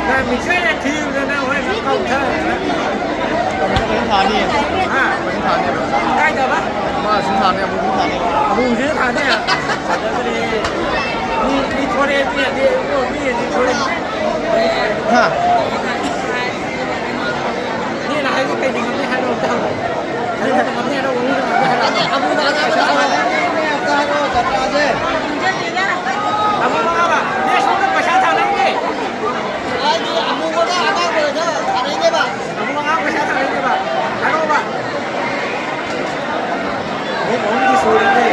ꯅꯪ ꯃꯤꯛꯆꯔꯗ ꯊꯤꯕꯗ ꯅꯪ ꯍꯣꯔꯦꯟ ꯀꯥꯎꯊꯔꯗꯅ꯫ ꯀꯩꯅꯣ ꯊꯥꯅꯤ꯫ ꯍꯥ? ꯀꯩꯅꯣ ꯊꯥꯅꯤ꯫ ꯀꯥꯏꯗꯕ? ꯑꯃ ꯁꯨꯝ ꯊꯥꯅꯤ, ꯑꯃꯨꯛ ꯁꯨꯝ ꯊꯥꯅꯤ꯫ ꯑꯃꯨꯛꯁꯤꯗ ꯊꯥꯅꯤ? ꯐꯖꯗ꯭ꯔꯦ꯫ ꯃꯤ, ꯃꯤ ꯊꯣꯔꯛꯑꯦ, ꯃꯤ ꯍꯥꯏꯗꯤ, ꯃꯤ ꯍꯥꯏꯗꯤ ꯊꯣꯔꯛꯑꯦ꯫ ꯍꯥ? ꯃꯤꯅ ꯍꯥꯏꯕ ꯀꯩꯗꯤ ꯉꯝꯅꯤ ꯍꯥꯏꯔꯣ ꯑꯝꯇ ꯍꯪꯉꯣ꯫ ꯀꯩꯅꯣꯅ ꯉꯝꯅꯤ ꯍꯥꯏꯔꯣ, ꯋꯥꯉꯨꯅ ꯉꯝꯅꯤ ꯍꯥꯏꯔꯣ? ꯑꯃꯨꯛꯅ ꯑꯉꯥꯡ ꯃꯆꯥ ꯍꯥꯏꯔꯣ꯫ ꯑꯃꯨꯛ ꯃꯉꯥꯕ꯫ ꯅꯦ, ꯁꯣꯝꯗ ꯄꯩꯁꯥ ꯊꯥꯅꯩꯅꯦ꯫ ꯍꯥꯏꯗꯤ ꯑꯃꯨꯕꯒ ꯑꯉꯥꯡꯕꯒ ꯊꯥꯅꯩꯅꯦꯕ꯫ ꯑꯃꯨꯛ ꯑꯉꯥꯡ ꯄꯩꯁꯥ ꯊꯥꯅꯩꯅꯦꯕ꯫ ꯍꯥꯏꯔꯛꯑꯣꯕ꯫ ꯑꯍꯨꯝ ꯑꯍꯨꯝꯗꯤ ꯁꯨꯔꯦꯅꯦ꯫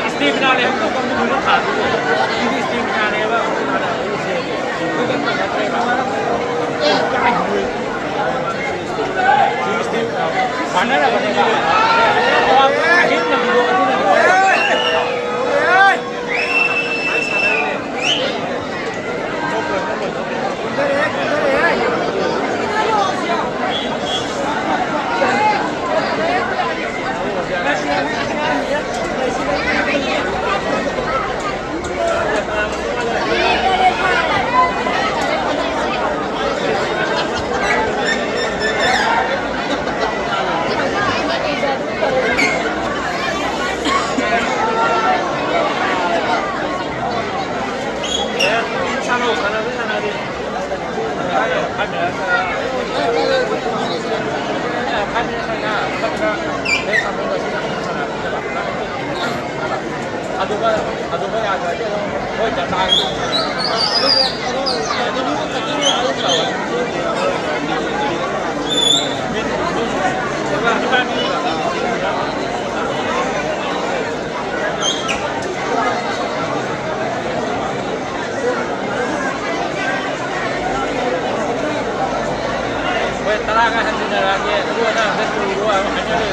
ꯏꯁꯇꯦꯃꯤꯅꯥꯅꯦ ꯍꯥꯏꯕ ꯀꯥꯡꯕꯨꯗꯨꯅ ꯊꯥꯗꯣꯏꯅꯦ꯫ ꯁꯤꯗꯤ ꯏꯁꯇꯦꯃꯤꯅꯥꯅꯦꯕ꯫ ꯃꯥꯟꯅꯔꯕꯅꯦꯕ꯫ ꯍꯣꯏ, ꯇꯔꯥꯒ ꯍꯟꯖꯤꯟꯅꯔꯛꯑꯒꯦ꯫ ꯑꯗꯨꯒ ꯅꯪ ꯑꯝꯇ ꯇꯨꯔꯣ ꯍꯥꯏꯕ ꯍꯥꯏꯅꯔꯦ꯫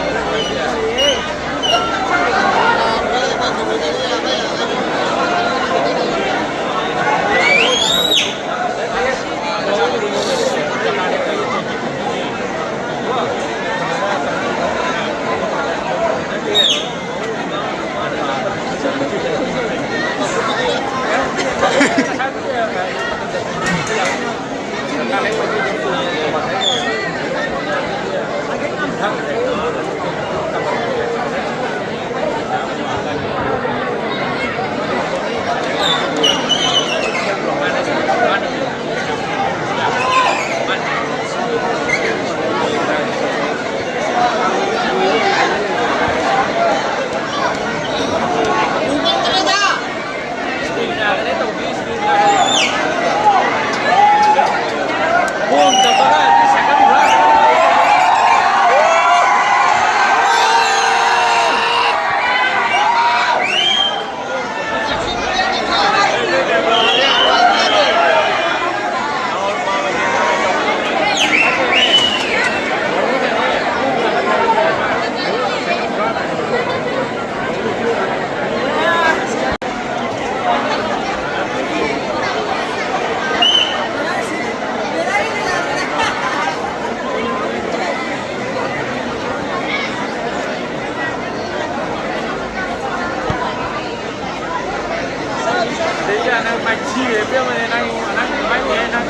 ꯅꯪ ꯃꯥꯏ ꯊꯤꯔꯦ, ꯏꯕꯦꯝꯃꯅꯦ, ꯅꯪ, ꯅꯪ ꯀꯃꯥꯏꯅ ꯇꯧꯔꯦ, ꯅꯪ?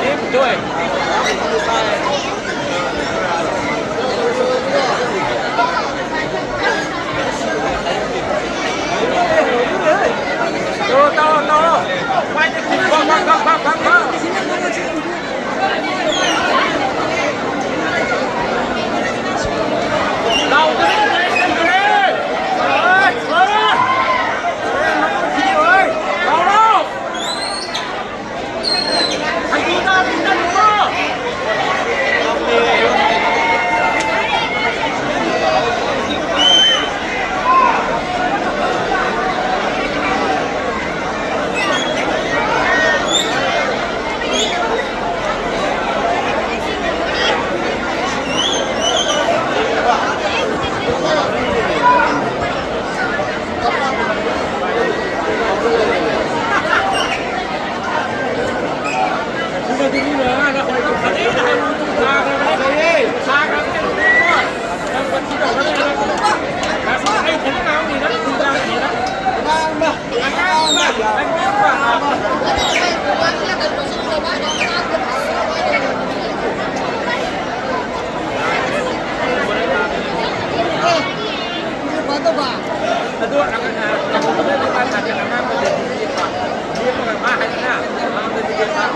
ꯅꯦꯝꯗꯣꯏ꯫ ꯇꯧꯔꯣ, ꯇꯧꯔꯣ, ꯇꯧꯔꯣ꯫ ꯃꯥꯏꯗ ꯊꯤꯔꯦ, ꯐꯛ, ꯐꯛ, ꯐꯛ, ꯐꯛ, ꯐꯛ, ꯐꯛ꯫ ꯑꯗꯣ ꯑꯉꯥꯡ, ꯑꯉꯥꯡꯕꯗꯗꯤ ꯃꯥ ꯍꯥꯏꯗꯅ, ꯑꯉꯥꯡꯕꯗꯗꯤ ꯃꯥ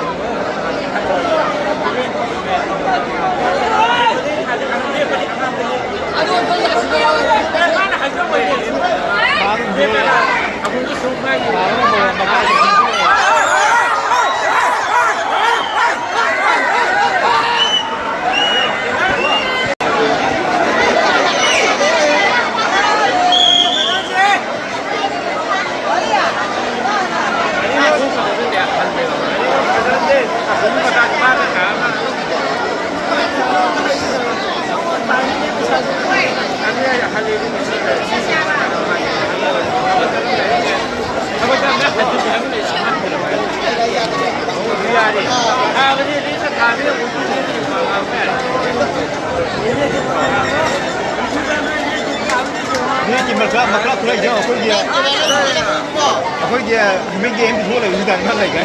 ꯃꯈꯥ, ꯃꯈꯥ ꯈꯨꯠꯂꯩꯁꯦ ꯑꯩꯈꯣꯏꯒꯤ, ꯑꯩꯈꯣꯏꯒꯤ ꯅꯨꯃꯤꯠꯀꯤ ꯑꯦꯝ ꯄꯤ ꯊꯣꯛꯑ ꯂꯩꯕꯁꯤꯗ ꯑꯉꯥꯡ ꯂꯩ ꯀꯥꯏ꯫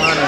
ꯃꯥꯅꯦ꯫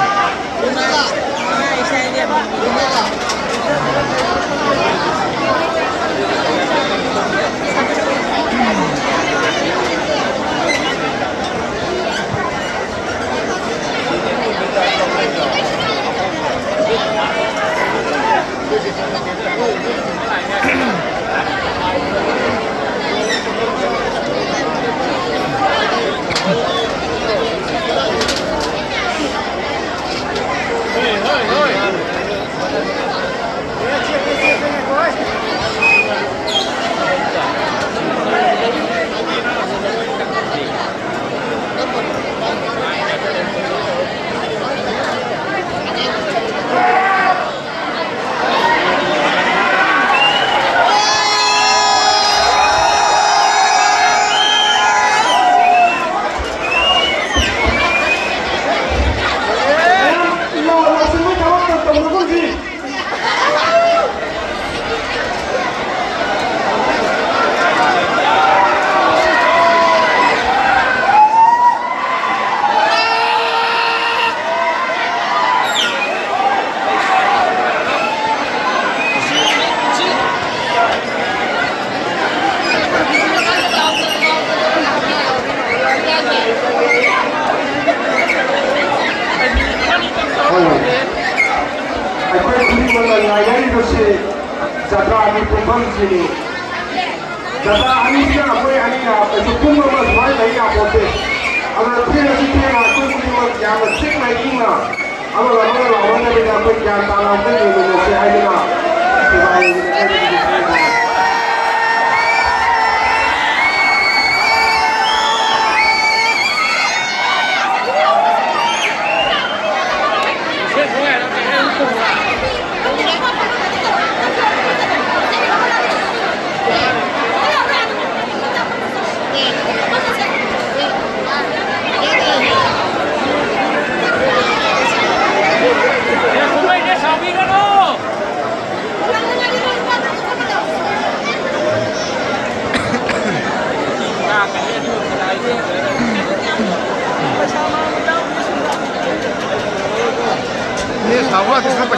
ꯑꯩꯈꯣꯏ ꯈꯨꯗꯤꯡꯃꯛꯅ ꯉꯥꯏꯅꯔꯤꯕꯁꯤ ꯖꯇ꯭ꯔꯥꯒꯤ ꯄꯨꯡꯐꯝꯁꯤꯅꯤ꯫ ꯖꯇ꯭ꯔꯥ ꯑꯅꯤꯁꯤꯅ ꯑꯩꯈꯣꯏ ꯑꯅꯤꯅ ꯀꯩꯁꯨ ꯄꯨꯡ ꯑꯃ ꯁꯨꯃꯥꯏꯅ ꯂꯩ ꯌꯥꯄꯣꯠꯇꯦ꯫ ꯑꯗꯨꯅ ꯊꯦꯡꯉꯁꯨ ꯊꯦꯡꯅ ꯑꯩꯈꯣꯏ ꯈꯨꯗꯤꯡꯃꯛ ꯌꯥꯝꯅ ꯆꯤꯛꯅ ꯏꯪꯅ ꯑꯃꯒ ꯑꯃꯒ ꯂꯥꯎꯅꯗꯕꯤꯗ ꯑꯩꯈꯣꯏ ꯒ꯭ꯌꯥꯟ ꯇꯥꯅ ꯑꯝꯇ ꯌꯦꯡꯃꯤꯟꯅꯁꯦ ꯍꯥꯏꯗꯨꯅ ꯁꯤꯕꯥꯏ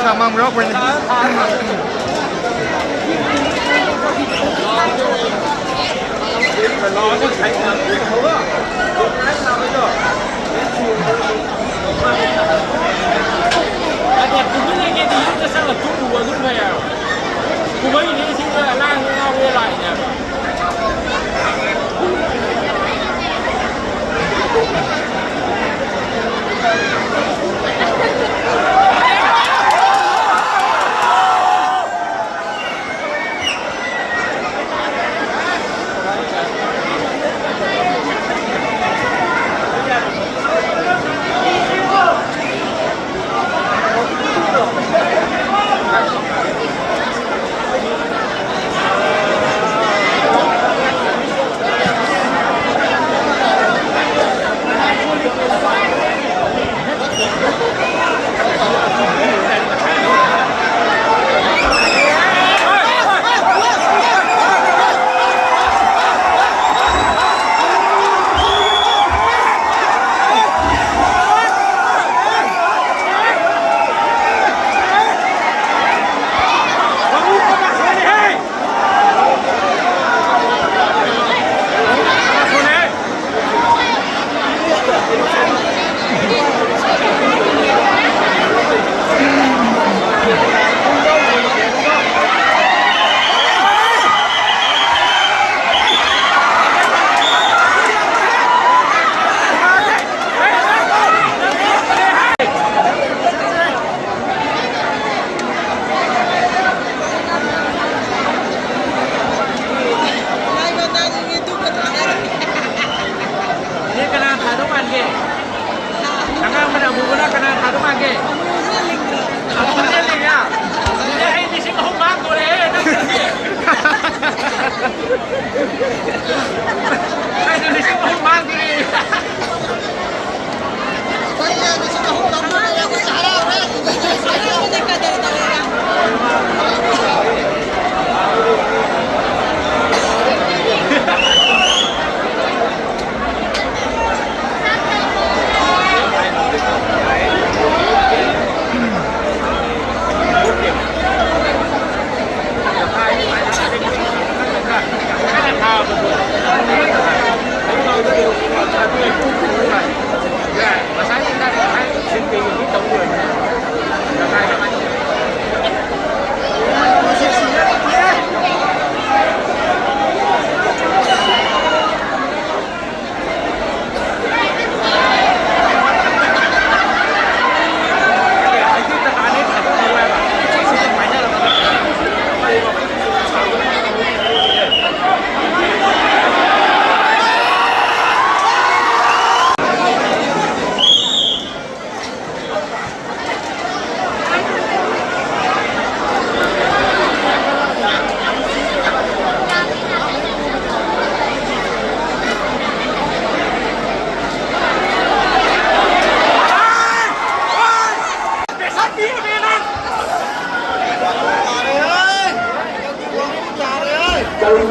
ꯁꯥ ꯃꯥꯡꯕ ꯌꯥꯎꯔꯛꯄꯩꯅꯦ꯫ ꯑꯗ ꯇꯨꯃꯤꯟ ꯂꯩꯒꯦꯗꯤ ꯌꯨꯝꯗ ꯆꯠꯂ ꯇꯨꯝꯃꯨꯕ ꯑꯗꯨꯝ ꯐꯩ ꯍꯥꯏꯕ꯫ ꯀꯨꯝꯍꯩꯅꯤ ꯁꯤꯗ ꯑꯉꯥꯡ ꯉꯥꯎꯔꯦ ꯂꯥꯛꯏꯅꯦꯕ꯫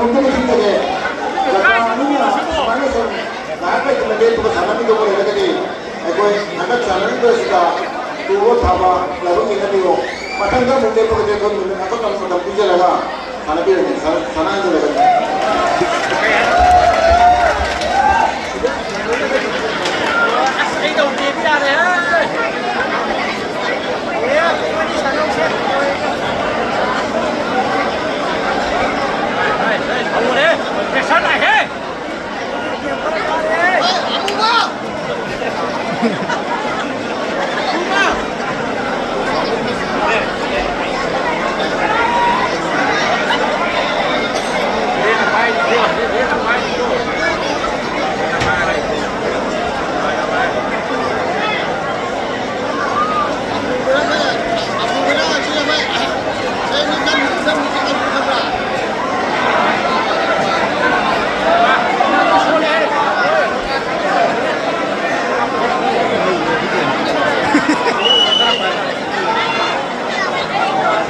ꯈꯣꯡꯗꯨꯅ ꯆꯤꯡꯊꯔꯦ꯫ ꯖꯄꯥꯟ ꯑꯅꯤꯅ ꯁꯨꯃꯥꯏꯅ ꯁꯨꯝ ꯉꯥꯏꯍꯥꯛ ꯂꯩꯇꯅ ꯂꯦꯞꯄꯒ ꯁꯥꯟꯅꯕꯤꯗꯕ ꯑꯣꯏꯔꯒꯗꯤ ꯑꯩꯈꯣꯏ ꯍꯟꯗꯛ ꯁꯥꯟꯅꯔꯤꯕꯁꯤꯗ ꯇꯨꯕ ꯊꯥꯕ ꯂꯥꯏꯕꯛ ꯌꯦꯡꯅꯕꯤꯌꯣ꯫ ꯃꯊꯪꯗ ꯑꯃꯨꯛ ꯂꯦꯞꯄꯒꯗꯤ ꯑꯩꯈꯣꯏ ꯃꯤꯅꯤꯠ ꯑꯀꯛꯅꯕ ꯃꯇꯝ ꯄꯤꯖꯔꯒ ꯁꯥꯟꯅꯕꯤꯔꯒꯦ, ꯁꯥꯟꯅ-, ꯁꯥꯟꯅꯍꯟꯖꯔꯒꯦ꯫ ꯑꯁ, ꯑꯩ ꯇꯧꯗꯦꯗꯤ ꯌꯥꯔꯦ, ꯍꯦ꯫ ꯑꯦ, ꯑꯩꯈꯣꯏꯅꯤ ꯁꯥꯟꯅꯧꯁꯦ꯫ ꯍꯧꯔꯦ, ꯄ꯭ꯔꯦꯁꯔ ꯂꯥꯛꯑꯦ꯫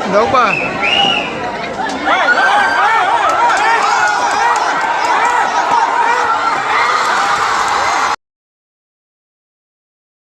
ꯏꯅꯥꯎꯄꯥ꯫